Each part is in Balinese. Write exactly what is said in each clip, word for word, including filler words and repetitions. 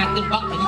Tembak ini.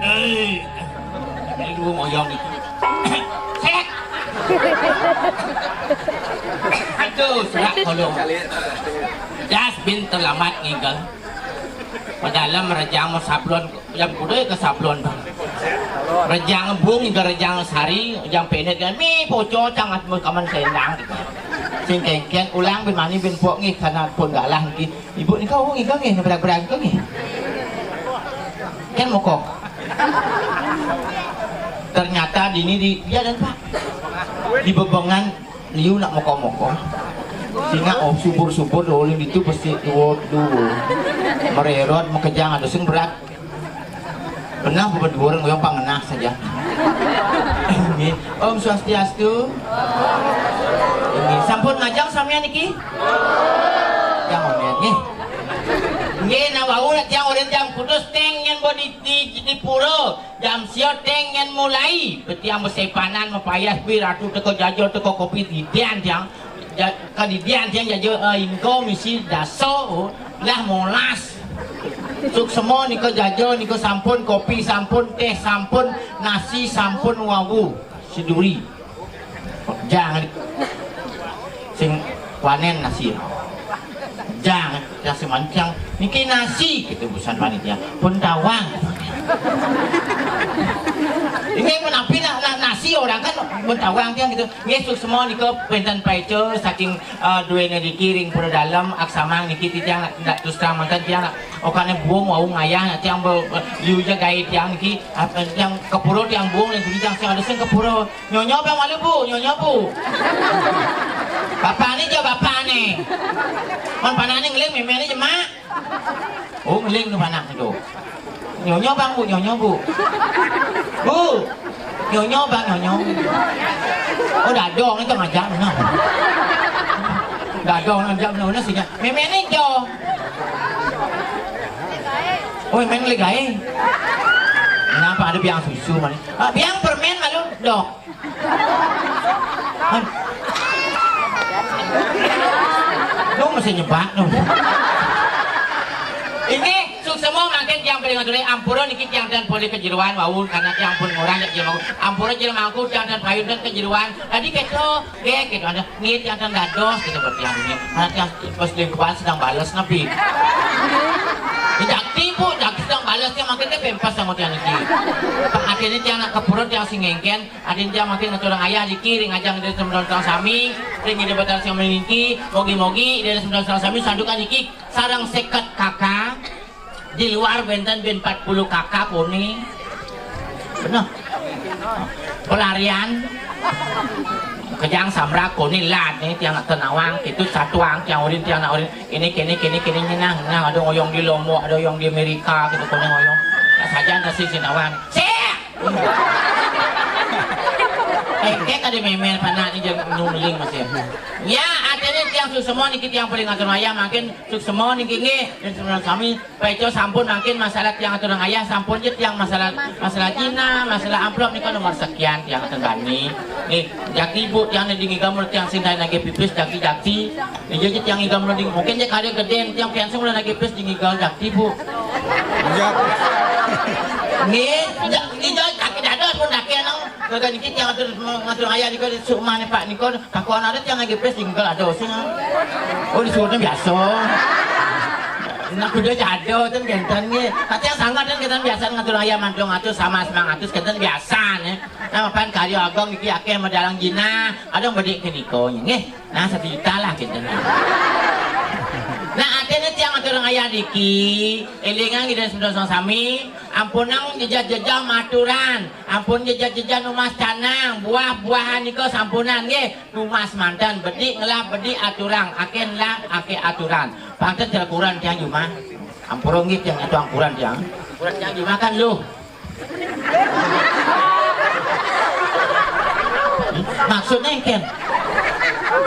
Eh, ini dulu ngoyong itu. Set. Aduh, serak kolong. Das bin terlambat ngigel. Padahal merejang mau sablon, jam kuda ke sablon, Bang. Rejang bung, ke rejang sari, rejang penet kan, mi poco cangat mu kaman selendang gitu. Sing kengkeng ulang bin mani bin pok ngi karena pun galah ngi. Ibu ni kau ngi kau ngi, berang-berang kau ngi. Kan mokok. Ternyata dini di dia dan Pak di bebengan liu nak moko-moko. Singa oh subur-subur ulun itu pasti dua dua. Mererot makejang ada sing berat. Pernah berdua orang yang pangenah saja. Nggih. Om Swastiastu. Nggih, sampun ngajeng samian niki? Yang omet nggih. Nggih, nah wau nak tiang orang jam kudus teng yang bo di, di, di pura. Jam sia teng nyen mulai, betiang besepanan mapayas pi ratu teka jaja teka kopi didian tiang. Ja-, kadidian tiang jaja, eh, ingko misi daso, oh, lah molas. Suksema nika jaja nika sampun, kopi sampun, teh sampun, nasi sampun wau. Siduri. Jangan sing wanen nasi. Jangan nasi mancang. Niki nasi gitu busan panitia. Pun tawang. Ini menapi na, na, nasi orang kan pun tawang tiang gitu. Yesus semua nika penten paica saking, eh, duene dikiring pura dalam aksamang niki titiang ndak terus terang mantan tiang nak okane buung wau ngayah nak tiang be, be, liu ja gae tiang niki, ah, tiang kepuro tiang buung dan tiang sing ada sing kepuro. Nyonya bang malu bu, nyonya bu. Bapak ni je bapak ni. Man panak ni ngeling meme ni je mak. Oh ngeling tu panak tu. Nyonya bang bu, nyonya bu. Bu. Nyonya bang nyonya. Oh dadong ni tengah jam ni. Dadong ni jam ni sini. Meme ni jo. Oh meme ni legai. Kenapa ada biang susu mana? Ah, biang permen malu dok. Lu mesti nyebak lu. Ini suksema mangkin tiang paling ngaturi ampura niki tiang dan polih kejeruan wau karena tiang pun ngurang nek tiang mau. Ampura jero mangku tiang dan payun dan kejeruan. Tadi keto, ge keto ada. Nggih tiang dan dados kita bertiang ini. Karena tiang pas lingkupan sedang balas nabi. Jakti bu, jakti sedang balas tiang mangkin dia pempas sama tiang niki. Akhirnya tiang nak kepura tiang singengken. Adin tiang mangkin ngaturang ayah niki ring ajeng Ida Sembilan Sang Sami, ring Ida Batara Sami niki, mogi-mogi Ida Sembilan Sang Sami santukan niki sareng seket kakak, di luar benten bin empat puluh kakak puni. Bener. Pelarian. Kejang samrak kuni lad ni tiang nak tenawang, itu satuang tiang urin tiang nak urin. Ini kini kini kini nyenang, nyenang ada oyong di Lombok, ada oyong di Amerika gitu kuni oyong. Nah, saja nasi sinawang. Sik! Engke kada memel panak ni jeng nuling masih. Ya, artinya tiang suksema niki tiang paling ngatur ayah mangkin suksema niki nggih dan sebenarnya sami paica sampun mangkin masalah tiang atur ayah sampun je tiang masalah masalah Cina, masalah amplop nika nomor sekian tiang atur bani. Nggih, jaki ibu tiang niki ngigam tiang sing nagih pipis jaki-jaki. Iya je tiang ngigam mungkin je kada geden tiang pian sing nagih pipis di ngigam jaki ibu. Iya. Nggih, ja-, nggih, ja-, kaki dados pun daki nang. Kagak niki tiang atur, ngatur ayah niko di sumane Pak niko, kakuan ada tiang lagi pes tinggal ada sing. Oh, di surutnya biasa. Nah, kuda jado ten kenten nggih. Tapi yang sangat ten kenten biasa ngatur ayam mantung atus sama semang atus kenten biasa nih. Nah, mapan karya agung iki akeh medalang jinah, ada bedik ke niko nggih. Nah, satu juta lah kenten. Nah, artinya tiang atur ayah niki, elingan kita sudah sami, ampunang jejah-jejah maturan, ampun jejah-jejah numas canang, buah-buahan niko sampunan nggih. Numas manten, bedik ngelap, bedik aturang, akeh ngelap, akeh aturan. Pantes cara kurang tiang jumah. Ampura nggih tiang atuh ampuran tiang. Kurang tiang jumah kan lu. Maksudnya ken.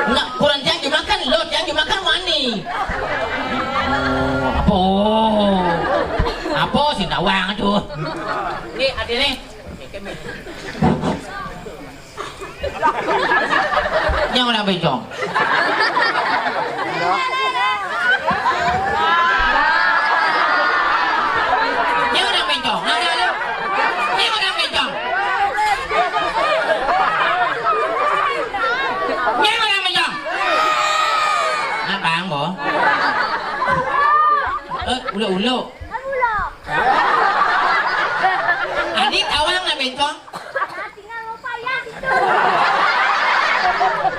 Enggak, kurang tiang jumah kan lu, tiang jumah kan wani. Oh, apa? Apa sih nawang tuh? Ini artinya Nyang orang bencong. Nyang orang bencong. Nyang orang bencong. Nyang orang bencong. Abang, bo. Eh, ulo-ulo. Adi tawang na bencong.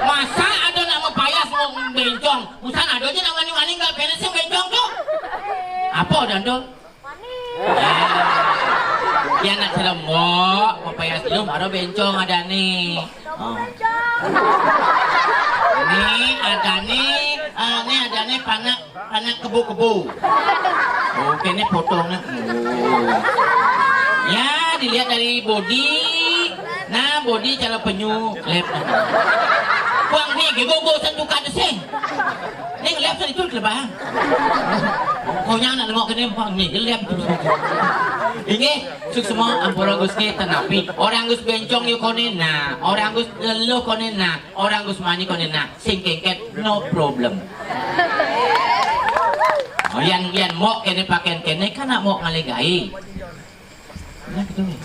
Masa ada nama payas mau bencong? Busan ada aja namanya maning nggak beres yang bencong tuh. Apa dan tuh? Ya nak selembok, mau payas belum ada bencong ada nih. Oh. Ini ada nih, eh, ini ada nih panak Anak kebo-kebo. Oke, ini potongnya. Oh. Ya, dilihat dari body. Nah, body cara penyu lep. Buang nih, gego go sentuh kada sih. Nih lep itu kelebahan. Pokoknya anak nengok kene buang nih, lep itu. Ini suksma ampura Gus ke tenapi. Orang Gus bencong yuk kone nah, orang Gus leluh kone nah, orang Gus mani kone nah. Sing kengket no problem. Oh, yan yan mok kene paken kene kan nak mok ngalegai. Nah, gitu nih.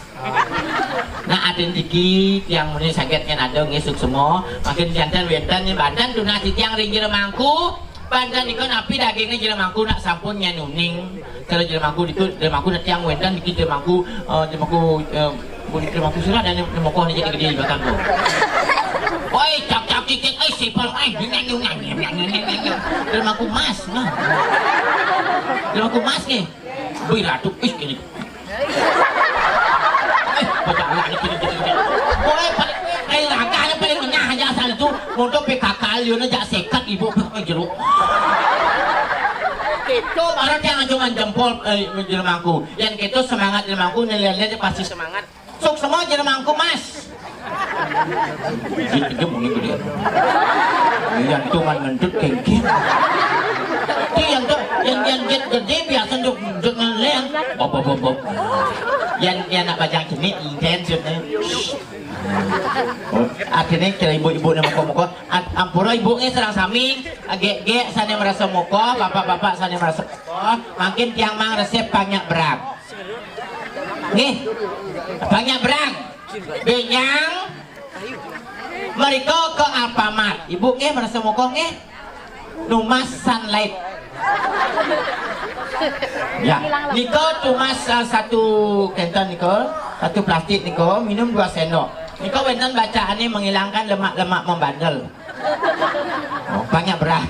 Nah, aden diki tiang muni saget ngen ada ngesuk semua. Makin jantan wenten nih bantan tunas tiang ring jero mangku. Bantan niko napi dagingnya jero mangku nak sampun nyen uning. Kalau jero mangku ditu jero mangku nak tiang wenten diki jero mangku eh, jero mangku eh, Budi terima kasih lah dan yang mau kau jadi gede di belakang kau. Oi, cap cap cicit, oi sipel, oi nyanyi nyanyi nyanyi nyanyi. Terima aku mas, nah. Terima aku mas nih. Bui ratu, ih gini. Eh, baca anak ini gini gini gini. Oi, paling, eh, raga ini paling menyah aja asal itu. Untuk P K K liu aja sekat ibu ke jeruk. Itu baru dia ngajuman jempol eh, jelemaku. Yang itu semangat jelemaku, nilai-nilai pasti semangat. Sok semua jelemaku mas. Bibit gede mungkin gede. Yang itu man ngentut kengking. Itu yang tuh yang yang jet gede biasa untuk untuk ngelen. Bob bob bob bob. Yang yang nak bajang jenik intens jutnya. Oh, akhirnya kira ibu-ibu nama kok moko ampura ibu nge serang sami gek-gek sana merasa moko bapak-bapak sana merasa moko makin tiang mang resep banyak berat. Nih, banyak berang. Benyang mereka ke Alfamart. Ibu nggih merasa mokong nggih. Numas Sunlight. Ya, niko tumas uh, satu kenton niko, satu plastik niko, minum dua sendok. Niko wenten bacaannya menghilangkan lemak-lemak membandel. Oh, banyak beras.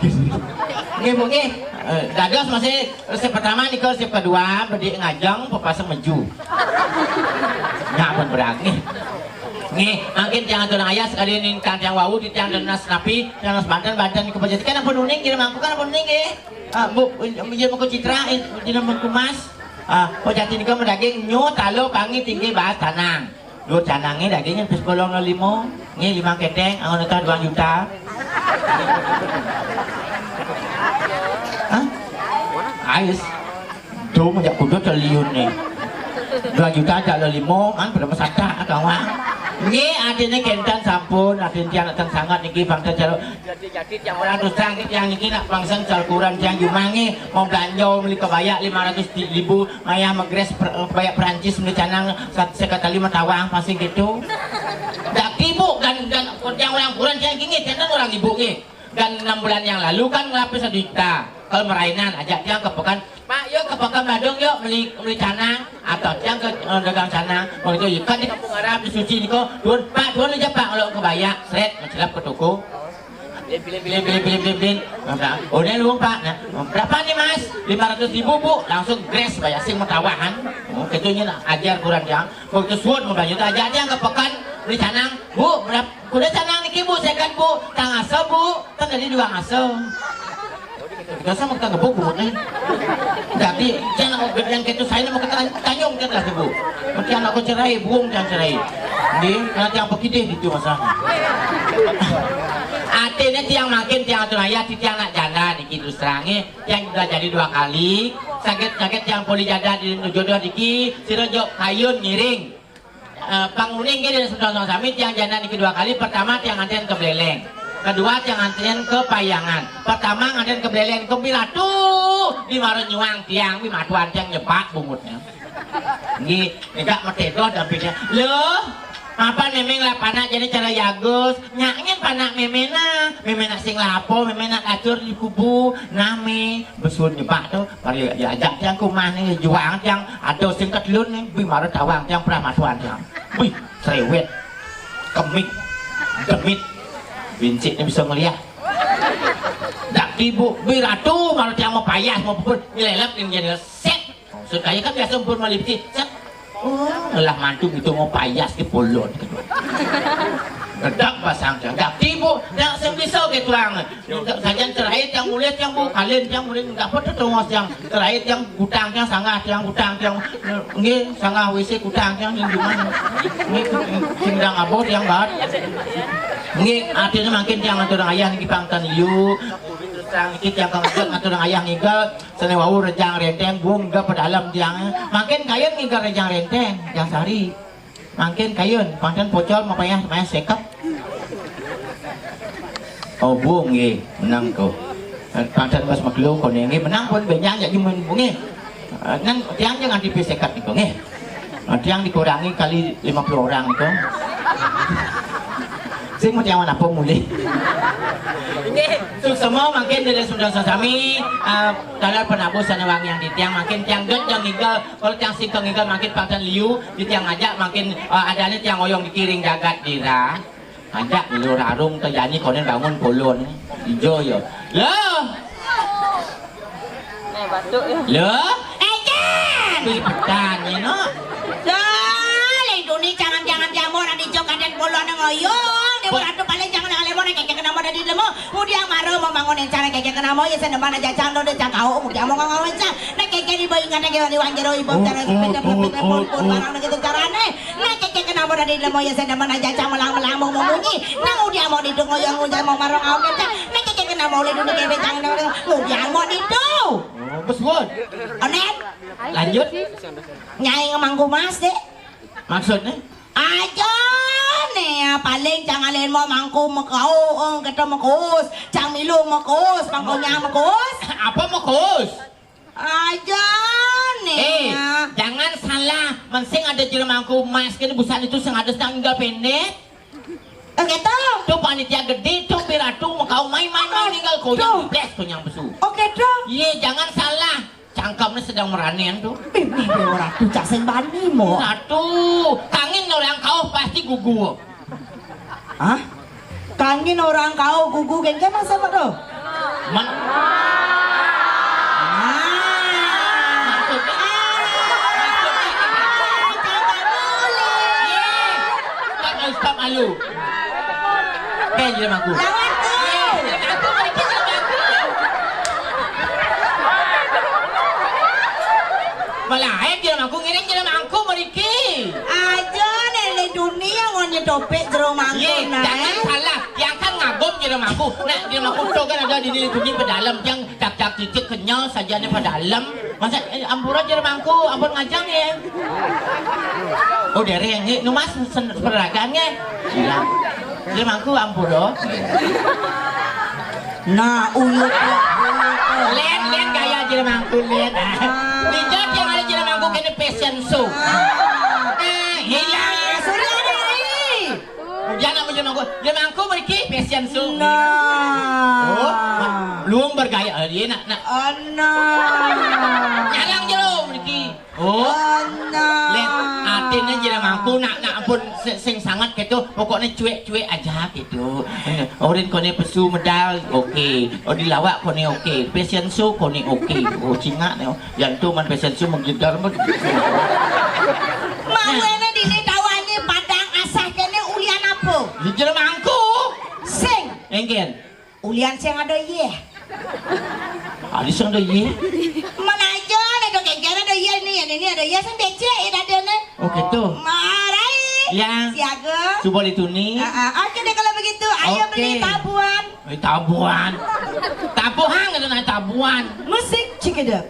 Nggih, Bu, nggih. Eh, dados masih resep pertama nika, resep kedua, bedik ngajeng, pepasang meju. Nyak pun beras nggih. Nggih, mangkin tiang atur ayah sekalian ingkang tiang wau di tiang tunas napi, tiang tunas banten, banten nika pejati kan ampun uning, jadi mangku kan ampun uning nggih. Ah, Bu, jadi mangku citra, eh, jadi mangku mas. Ah, pejati nika medaging nyu, talu, pangi, tinggi, bahas, tanang. Duit canangnya dagingnya pis bolong lima. Ini lima keteng, angon utah dua juta. Hah? Ais. Tuh, ngajak kuda triliun nih. Dua juta aja lo lima, kan pada mesata kawan. Ini artinya kentan sampun, artinya tiang datang sangat niki bangsa calon. Jadi-jadi tiang orang terus terang tiang niki nak bangsa calkuran tiang jumangi mau belanja beli kebaya lima ratus ribu, mayah megres per, kebaya Perancis beli canang sat- sekatali matawang pasti gitu. Dak ibu dan dan tiang orang kuran tiang gini tiang orang ibu ngi. Dan enam bulan yang lalu kan ngelapis satu juta. Kalau merainan, ajak tiang ke pekan. Pak, yuk ke pekan Badung yuk, beli, beli canang. Atau tiang ke, eh, dagang canang. Begitu, yuk, kan di kampung Arab, di Suci niko, duun, Pak, duun aja, Pak, kalau kebaya, seret, mencelap ke toko. Bilin, bilin, bilin, bilin, bilin, bilin. Nah, udah lu, Pak. Nah, berapa nih, Mas? Lima ratus ribu, Bu. Langsung gres, bayar sing matawahan. Oh, itunya lah, ajar kurang tiang. Begitu suud, mau banyak aja tiang ke pekan, beli canang. Bu, berapa? Kuda canang niki, Bu, seket, Bu. Tang aso, Bu. Kan tadi dua aso. Kita sama kita ngebuk, Bu, nih. Tapi, jangan mau gedean gitu, saya mau kita tanyung, kita lah, Bu. Nanti anak aku cerai, buang jangan cerai. Nggih, nanti apa kita gitu, masalah. Artinya tiang makin, tiang atur ayah, tiang nak janda niki, terus terang, eh. Tiang udah jadi dua kali. Sakit-sakit tiang poli janda di jodoh niki, sira jok kayun ngiring. Eh, panguning nggih dari saudara sami, tiang janda niki dua kali. Pertama, tiang nganten ke Beleleng. Kedua, tiang nganten ke Payangan. Pertama, nganten ke Beleleng, ke Pilatu. Di maro nyuang tiang, wi matuan tiang nyepak bungutnya. Nggih, enggak metedoh dampingnya. Loh, apa memeng lah panak jadi cara yagus? Nyakin panak memena, memena sing lapo, memena kacur di kubu, name, besun nyepak tuh. Mari diajak tiang ke rumah nih, juang tiang, ada sing ketelun nih, bi mara tawang tiang, pernah matuan tiang. Wih, cerewet, kemit, demit, binciknya bisa ngeliat. Dak ibu, bi ratu, mara tiang mau payas, mau pukul, nyelelep, ini jadi set. Maksud kaya kan biasa empun malipsi, set. Oh, lah mantu gitu mau payas di polon. Gedak pasang tiang. Dak ibu, dak sing bisa gitu ang. Sajan terakhir tiang mulih tiang bu, kalian tiang mulih enggak apa tuh tongos tiang. Terakhir tiang gutang tiang sanggah tiang gutang tiang. Nggih, sanggah W C gutang tiang yang gimana? Nggih, sing ndang aboh tiang banget. Nggih, artinya makin tiang ngatur ayah niki pangtan liu. Terus tiang iki tiang kang ngatur ayah ngigal. Sene wau rejang renteng, bung, nggak pedalem tiang. Makin kayun ngigal rejang renteng, yang sari. Makin kayun, panten pocol mapayah, mapayah sekep. Oh, bung, nggih, menang ko. Panten pas magelo kone nggih, menang pun benjang, jadi men, nggih. Eh, nang tiang jangan tipe sekep niku, nggih. Eh, tiang dikurangi kali lima puluh orang itu. Sing mau tiang apa mulih? Nggih, suksema makin dari saudara sami, eh, dalam penabuh sana wangi yang di tiang, makin tiang dot yang ngigal, kalau tiang sing ngigal makin panten liu, di tiang ngajak makin, eh, adanya tiang oyong dikiring jagat dira. Ajak dulu rarung ke jani konen bangun polon. Ijo yo. Loh. Nih, batuk ya. Loh. Eh, Jan! Wih, petani, no. Dah, linduni jangan-jangan jamu nak dijok kaden polon ngoyong. Dia beratu paling jangan yang lemon, kayak kenapa dari lemo. Udah marah mau bangun yang cara kayak kenapa ya, saya depan aja cang, lo udah cang kau, udah mau ngomong cang. Nah, kayak gini, boy, nggak ada kayak di wanjero, ibu, cara sepeda, pun, pun, pun, barang gitu carane. Nah, keke kenapa dari lemo ya, saya demen aja cang melang-melang mau memunyi. Nang udah mau didung, ngoyong udah mau marong, au, keke. Nah, keke kenapa oleh dulu kebe cang, udah mau didung. Oh, bos, bos. Onet. Lanjut. Nyai ngemangku mas, dek. Maksudnya? Aja nih ya, paling cang alen mau mangku mekau, oh, kata mekus. Cang milu mekus, mangkunya mekus. Apa mekus? Aja nih. Eh, ya. Jangan salah. Mensing ada jero mangku emas kene, busan itu sing ada sedang tinggal pendek. Eh, gitu. Tuh panitia gede, tuh piratu, mau kau main-main, main tinggal koyang, tuh. Bles, koyang besu. Oke, tuh. Iya, jangan salah. Cangkemnya sedang meranen tuh. Ini Dewa Ratu cak sing bani, mo. Ratu, kangin orang kau pasti gugur. Hah? Kangin orang kau gugu gengke masa apa tuh? Man. Maksudnya? Maksudnya? Stop, stop, malu. Kayak jelema aku. Lawan tuh. Malah, eh, jelema aku, ngiring jelema aku, meriki. Aja, nih, di dunia, ngonye topik, jero mangkuk, iya, nah, jangan eh. Salah. Yang kan ngagum jelema aku. Nah, jelema aku tuh kan ada di, di dunia pedalem, yang cap-cap titik kenyal, saja nih pedalem. Masa, eh, ampura jelema aku, ampun ngajang ya. Oh, dereng, eh, numas sen-, seperagan ya. Iya. Jelema aku ampura. Nah, uyut, uyut, uyut. Lihat, lihat gaya jelema aku, lihat. Ah. Dijak yang ada jelema aku kena fashion show. Ah. Eh, hilang. Sudah ada, ai. Jangan menjelema aku. Jelema aku meriki fashion show. Nah. Oh. Durung bergaya, eh, dia nak, nak. Oh no. Nyarang jero mriki. Oh. Oh no. Lek atine jero mangku nak, nak ampun si-, sing sanget gitu. Pokoknya cuek-cuek aja gitu. Orin kone pesu medal, oke. Oh, di lawak kone oke. Fashion show kone oke. Oh, cingak ne. Jantung man fashion show menggegar men. Mawene dini dawani padang asah kene ulian apa? Di jero mangku. Sing. Engken. Ulian sing ada iye. Ada sing ada iye. Mana aja ada kengkene ada iye ni, ini ada iye sing becek ya dadene. Oh, gitu. Marai. Ya. Siaga. Coba dituni. Ah, ah. Oke deh kalau begitu, ayo Oke. beli tabuan. Eh, tabuan. Tabuhan gitu nah tabuan. Musik cekidot.